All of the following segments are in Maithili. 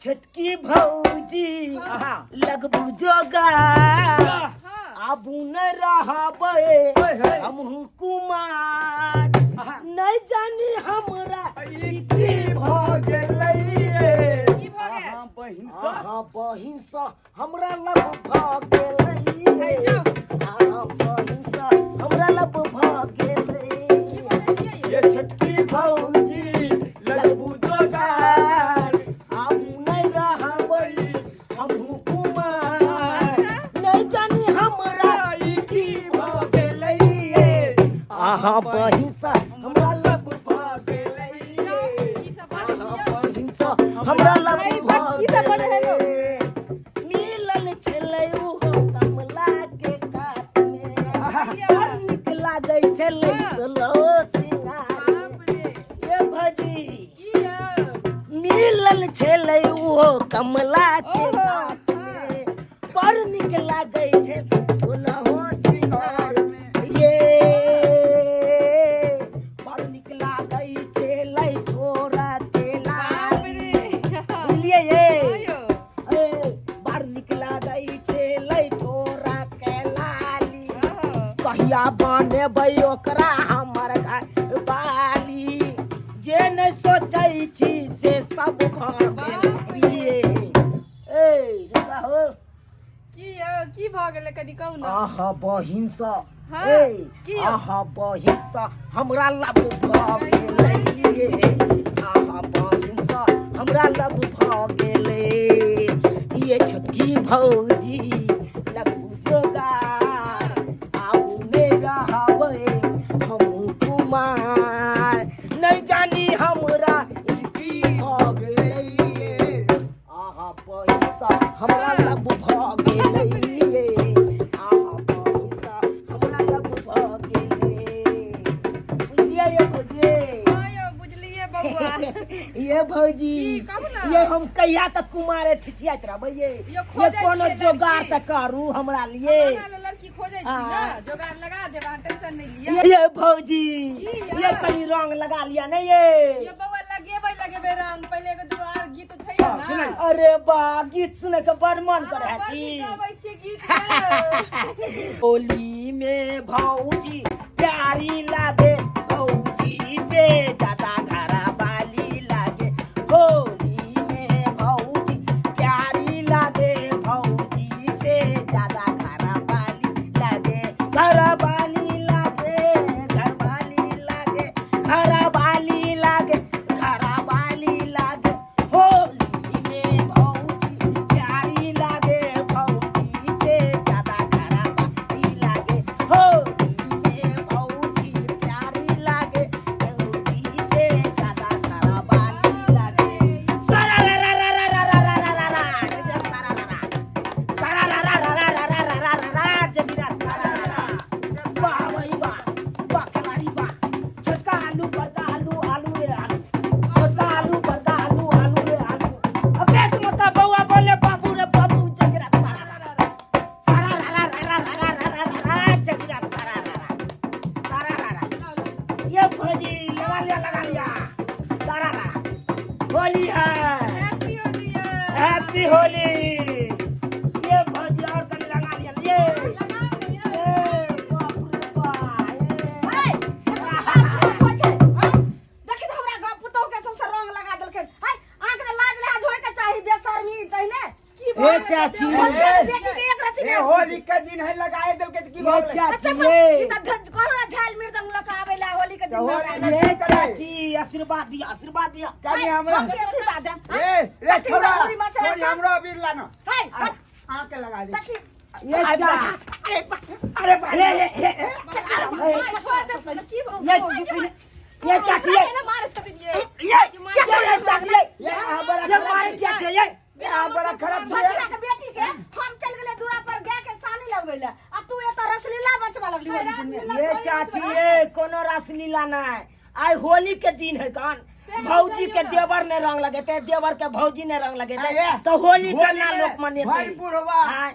छोटकी भौजी आहा। लगबू जोगा हाँ आबू न रहबै ओए होए। हमहू कुमार आहा। नहीं जानी हमरा ई की भऽ गेलै ये? की भऽ गेल? अहाँ बहिन सँ अहाँ बहिन सँ हमरा लब भऽ गेलै है जाउ। अहाँ बहिन सँ हमरा लब भऽ गेलै की बजै छियै यौ? ये छोटकी भौजी लगबू जोगार आबू नहि रहबै हमहू कुमार अच्छा। नहीं जानी हमरा ई की भऽ गेलै ये? अहाँ बहिन सँ हमरा लब भऽ गेलै जाउ, की सब बजै अहाँ छियै? बहिन सँ हमरा लब है, भऽ की सब बजै है लोग? गेलै मिलल छलै ओहो कमला के कात में बड़ नीक लागै छलै सोलो सिंगार बाप रे ये भजी की यौ? मिलल छलै ओहो कमला के ओहो, कात में बड़ नीक लागै छै सोलहो सिंगार ये बड़ नीक लागै छलै तोरा के बाप लाली रे बुझलियै ये हाँ यौ। ए, बड़ नीक लागै छलै तोरा के लाली ओहो। कहिया बनेबै ओकरा हमर घर बाली जे नहि सोचै छी से सब भऽ गेल बाप रे। ये ए रुका हो की यौ की भऽ गेलै कनि कहू ने आहा बहिन सँ हाँ, ए की यौ? आहा बहिन सँ हमरा लब भऽ गेलै ये आहा बहिन सँ हमरा लब भऽ गेलै ये छोटकी भौजी लगू जोगार आबू ने रहबै हमहूँ कुमार नहि जानी हमरा ई की भऽ गेलै ये आहा पैसा हमरा लब भऽ गेलै ये आहा पैसा हमरा लब भऽ गेलै बुझलियै ये भौजी हाँ यौ बुझलियै बौआ ये भौजी की कहू ने? ये हम कहिया तक कुमारे छिछियाइत रहबै ये ये ये खोजै कोनो छियै जोगाड़ लड़की। तऽ करू हमरा लिए हमरा लए लड़की खोजै छी ने हाँ। जोगाड़ लगा देब अहाँ टेंशन नहि लिअ ये भौजी की ये? ये कहीं रंग लगा लिया नहीं ये ये बौआ लगेबै लगेबै रंग पहिले एगो दूगो आर गीत उठैयौ ने अरे बा गीत सुने के बड़ मन करे है अहाँ बड़ की नीक गबै छियै गीत यौ। होली में भौजी प्यारी लागे भौजी से ज्यादा घरा वाली लागे होली में भौजी प्यारी लागे भौजी से ज्यादा घरा वाली लागे घरा वाली लागे घर वाली लागे घरा वाली लागे घरा वाली लागे होली में भौजी प्यारी लागे भौजी से ज्यादा घरा वाली लागे होली में भौजी प्यारी लागे भौजी से ज्यादा घरा वाली लागे सारा रा रा रा रा रा रा रा रा रा सारा रा रा सारा रा रा रा रा रा रा रा रा रा जमीरा सारा रा रा वाह भाई वाह वाह खिलाड़ी वाह छोटका आलू बड़का आलू आलू रे आलू छोटका आलू बड़का आलू आलू रे आलू अबे तुम का बउआ बोले बाबू रे बाबू जगरा सारा रा रा सारा रा रा रा रा रा रा रा रा रा जगरा सारा रा रा सारा रा रा ये भौजी लगा लिया लगा लिया सारा रा होली है हैप्पी होली यौ। हैप्पी होली ये भौजी और तनी रंगा लिया ये लगाउ ने यौ। ए बाप रे बाप ए। है, लाज होइ छै, हँ? देखी तऽ हमरा गाँव पुतोह के सौंसे रंग लगा देलखिन है अहाँके तऽ लाज लिहाज होय के चाही बेशर्मी तहिने की ए भऽ गेलै चाची। देवर? भौजी बेटी के एक रत्ती ए नहि होली के दिन है लगाए देलकै तऽ की ये भऽ गेलै चाची अच्छा ये ई तऽ कहू ना झाल मृदंग लऽ कऽ आबै ला होली के दिन तऽ लऽ होली ये चाची आशीर्वाद दिया आशीर्वाद दिया कनी हमरा हम के आशीर्वाद देब, हँ? ए रे कथी छोरा उड़ाउरी मचलै छोरी सब? हमरो अबीर लाना है, हट, आके लगा दे कथी? ये चाची अरे बा अरे बा ये ये ये माय, छोड़ दे, की भऽ ये गेल? ये चाची ये केना मारै छथिन ये? ये ये ये चाची ये ये अहाँ बड़ा ये खराब मारे छी। चाची ये ये अहाँ बड़ा खराब छी बच्चा के बेटी के हम चल गेले दूरा पर गाय के सानी लगबै ले आ तू एतऽ रसलीला बचबा लगली होली दिन में। ये चाची ये कोनो रासलीला नहीं आइ होली के दिन है कान भौजी के देवर ने रंग लगेते देवर के भौजी ने रंग लगेते अरे, तो होली के होली ना में लोक मनेते भरपूर होबा। हाँ,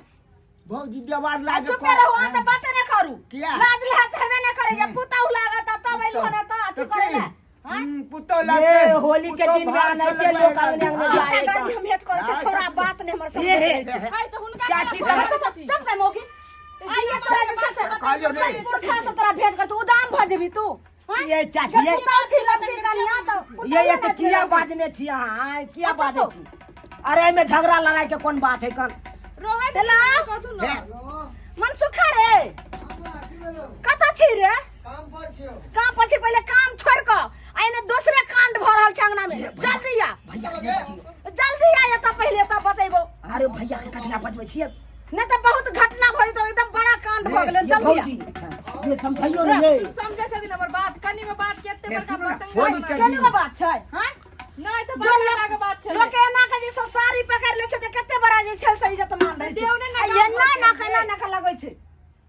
भौजी देवार लागे चुपे रहू अहाँ तऽ बाते नहि करू किया? लाज लिहाज तऽ हेबे नहि करैया पुतहु लागत आ तब अइलहुँ हन एतऽ अथी तऽ करै की? लए पुतोह ये लागतै होली के पुतोह दिन में भार से अनैते लगबै लोक अंगने अंगने सबटा जाए गर्मी हम हेट करै छै छोरा बात नहि हमर ये समझैत हे। रहै छै आइ तऽ हुनका चाची केना तऽ- फोन करै चुप रे मौगी आइए तोरा जे छै से कहलियौ नहि। पुरखा से तोरा भेंट करतौ उदाम भऽ जेबही तू हैं? ये चाची, जब ये- पुतहु छी लड़की कनिया तऽ पुतहु ये ये नहि तऽ किया भेल। बाजने छी अहाँ आँय, किया बाजै छी अरे एहिमे झगड़ा लड़ाई के कोन बात है कन रोहन हेलो? कहथुन ने मनसुखा रे कतऽ छी रे काम पर छियौ काम पर छी पहिले काम छोड़ कऽ आ एने दोसरे कांड भऽ रहल छै अंगना में जल्दी आ भैया के नहि बजियौ। जल्दी आ एतऽ पहिले तऽ बतेबो अरे भैया के कथिला बजबै छियै नहीं तऽ बहुत घटना भऽ जेतौ एकदम बड़ा कांड भऽ गेलै ये जल्दी आ। भौजी ये समझाइयो ने ये समझै छथिन हमर बात कनिगो बात केते बड़का सुनू ने, पतंगा होली बना के केहन गो बात छै हैं नहि तऽ जो बड़का लोक लागे बात छलै लोक एना के जे साड़ी पकड़ ले छै तऽ कते बड़ा जे छै से इज्जत मान रहै छै देव ने आ ना एना ना के एना ना के लगै छै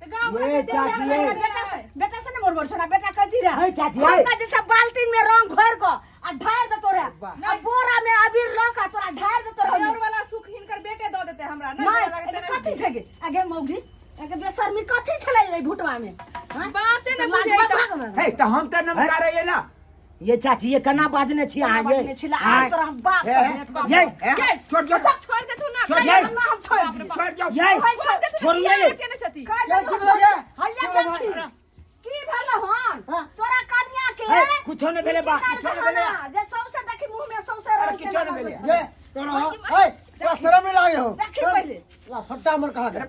तऽ गाँव घर ये के देव चाची, ने ये। बेटा से बेटा से ने मोर मोर छोड़ा बेटा कहती रहे है चाची, है। हमका जैसे बाल्टीन में रंग घोर को आ ढार दे तोरा आ बोरा में अबीर ल के तोरा ढार दे तोरा देवर वाला सुख हिनकर बेटे दऽ देतै हमरा नहि माय देबऽ लगतै एकर कथी छै गे आगे मौगी आगे बेशर्मी कथी छलै एहि भुटवा में हाँ? बाते ने तऽ लाज बुझै भाग भाग। हे तऽ हम तऽ नमकार ये ना ये चाची ये केना बाजने छी अहाँ बाजने ये छी, ला, आइ तोरा हम बाप हे, के भेंट करब। ये हे, छोड़ दियौ छोड़ दे तू ना छोड़ खाइ ये। ना हम छोड़ दियौ। छोड़ दियौ ये छोड़ दे, छोड़ ये केने छथि कह दे की भेलो गे? हल्ला देखी की भेलो हन हाँ? तोरा कन्या के हे, कुछो नहि भेलै बा, की कुछो नहि भेलै। खाना, जे सौंसे देखी मुंह में सौंसे रंग के किछो नहि लगल भेलै। छै। ये तोरा ए तोरा शरम नहीं लागे हो देखी पहिले ला फट्टा हमर कहाँ गए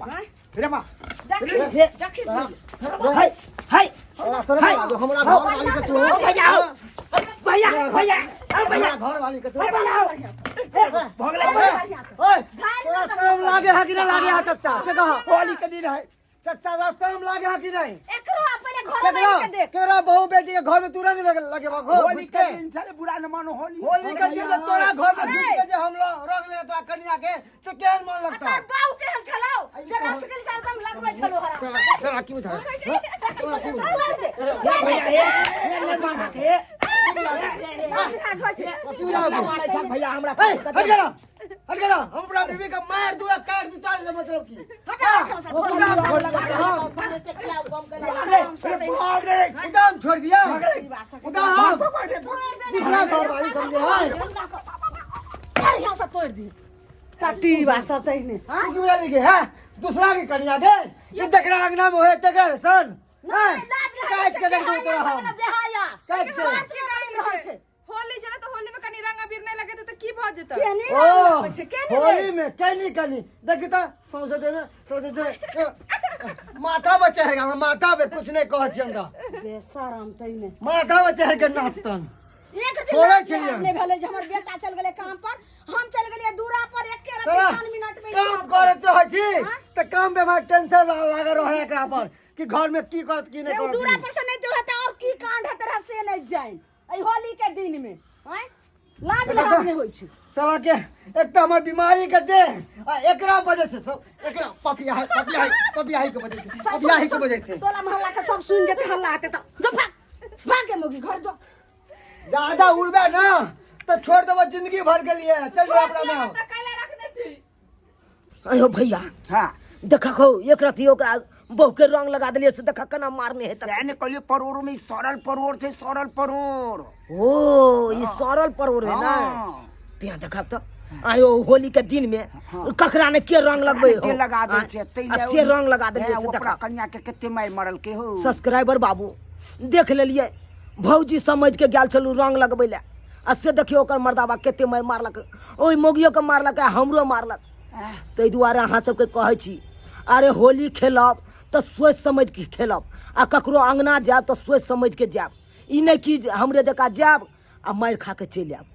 रे बा देखी हे। देखी हाय हाय तोरा शरम नहीं लागे हमरा घर वाली के तू ओ भैया आओ। भैया भैया ओ भैया हमरा घर वाली के तू अरे भैया आओ। हे, भऽ गेलै भैया। बढ़िया से ओए झाड़ि तोरा दे शरम लागे है कि नहीं लागे है चच्चा से कहा होली के दिन है चच्चा तोरा शरम लागे है कि नहीं एकरो अपने घर में केकरा के देख केकरा बहू बेटी के घर में तू रंग लगे लगे घुस होली के के दिन छलै बुरा न मानो होली होली के दिन में तोरा घर में घुस के जे हम लोग रंग ले तोरा कन्या के तो केहन मन लगता तोर बाऊ के हम छलाओ जे रसगुल्ला से एकदम लगबै छलो हरा तोरा की बुझा भैया हे, हे, नहि मानत, हे। की बुझा मारै छक भैया हमरा ए, हट गया हट गया हम अपना बीवी का मार दूंगा काट दूं तारे से मतलब की उदाम छोड़ दिया हाँ, उदाम छोड़ दिया उदाम दूसरा घर वाली समझे हाँ बढ़िया से तोड़ दी टट्टी बासा तहिने हाँ तू क्यों के है दूसरा की कन्या के ये देखरा अंगना में होए देखरा रे सन नहीं, लाज रहै काट छै, के रख दू तोरा बेहाया हम बेहाया। काट के। बात के बात रहल छै। होली छलै तऽ होली में कनी रंग अबीर नहि लगेतै तऽ की भऽ जेतै केने ओ रंग लगबै छै, केने होली रे? में कनी कनी देखी तो सौसे दे में सौसे दे में माथा पर चढ़ गया माथा पे कुछ नहीं कह छी हमरा बेशरम तहिने। माथा पर चढ़ के नाचतन एक दिन छोड़ै लाज छियै। लिहाज नहि भेलै जे हमर बेटा चल गेलै काम पर हम चल गेलियै दूरा पर एके रत्ती तोरा 5 मिनट में काम करैत रहै छी हाँ? तऽ काम बेमार टेंशन लागल रहै एकरा पर कि घर में की करत की नहीं रे, दूरा करत पर से नहीं तोरा और की कांड हेतै रह से नहीं जाइन एहि होली के दिन में आँय लाज लिहाज नहि होइ छै साला के एक तो हमर बीमारी के दे आ एकरा वजह से सब एकरा पपिया है पपिया है पपिया के वजह से पपिया के वजह से टोला मोहल्ला के सब सुन जेतै हल्ला हेतै तऽ जो भाग भाग के मोगी घर जो ज्यादा उड़बे ना तो छोड़ देबो जिंदगी भर के लिए चल जा अपना में तऽ कैला रखने छी अयो भैया हाँ देखा खो एक रति ओकरा बहू के रंग लगा देलियै से देखा केना मारने है सएह ने कहलियै परोड़ में ई सड़ल परोड़ छै सड़ल परोड़ ओ ई सड़ल परोड़ है ना हाँ। ત્યાં देखा तो आयो होली के दिन में ककरा ने के रंग लगबे हो के लगा दै छै तै आ से रंग लगा देलियै से ओकरा देखा कन्या के कते मारि मरलकै हो सब्सक्राइबर बाबू देख लेलियै भौजी समझ के गेल छलू रंग लगबै लए आ से देखियौ ओकर मर्दाबा कते मारि मारलक ओहि मौगियोके मारलक आ हमरो मारलक ताहि दुआरे अहाँ सबके कहै छी अरे होली खेलब तऽ सोचि समझि के खेलब आ ककरो अङ्गना जायब तऽ सोचि समझि के जायब ई नहि कि जे हमरे जकाँ जायब आ मारि खा के चलि आयब।